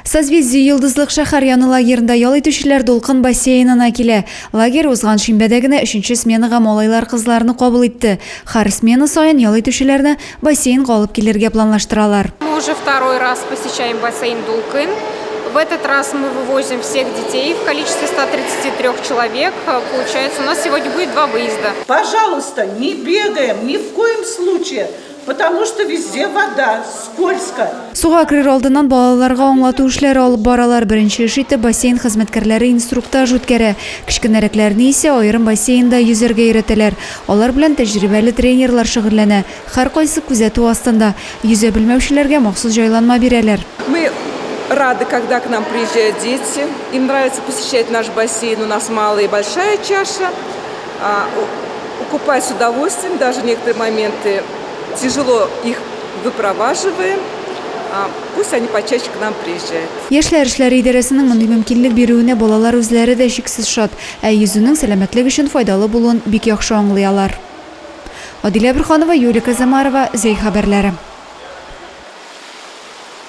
Созвездие Йолдызлык шәһәр яны лагерында ял итүчеләр Дулкын бассейнына килә. Лагерь узган шимбәдә генә өченче сменага малайлар-кызларны кабул итте. Һәр смена саен ял итүчеләрне бассейнга алып килергә планлаштыралар. Мы уже второй раз посещаем бассейн Дулкын. В этот раз мы вывозим всех детей в количестве 133 человек. Получается, у нас сегодня будет два выезда. Пожалуйста, не бегаем ни в коем случае. Потому что везде вода, скользко. Суга керер алдыннан балаларга аңлату эшләре алып баралар. Беренче эш итеп бассейн хезмәткәрләре инструктаж үткәрә. Кечкенәрәкләрне исә аерым бассейнда йөзәргә өйрәтәләр. Алар белән тәҗрибәле тренерлар шөгыльләнә. Һәркайсы күзәтү астында. Йөзә белмәүчеләргә махсус җайланма бирәләр. Мы рады, когда к нам приезжают дети. Им нравится посещать наш бассейн. У нас малая и большая чаша. Купать с удовольствием, даже некоторые моменты тяжело их выпроваживаем. Пусть они почаще к нам приезжают. Яшьләр эшләре идарәсенең мондый мөмкинлек бирүенә балалар үзләре дә чиксез шат. Ә йөзүнең сәламәтлек өчен файдалы булуын бик яхшы аңлый алар. Адилә Борһанова, Юлия Казамарова, Зәй хәбәрләре.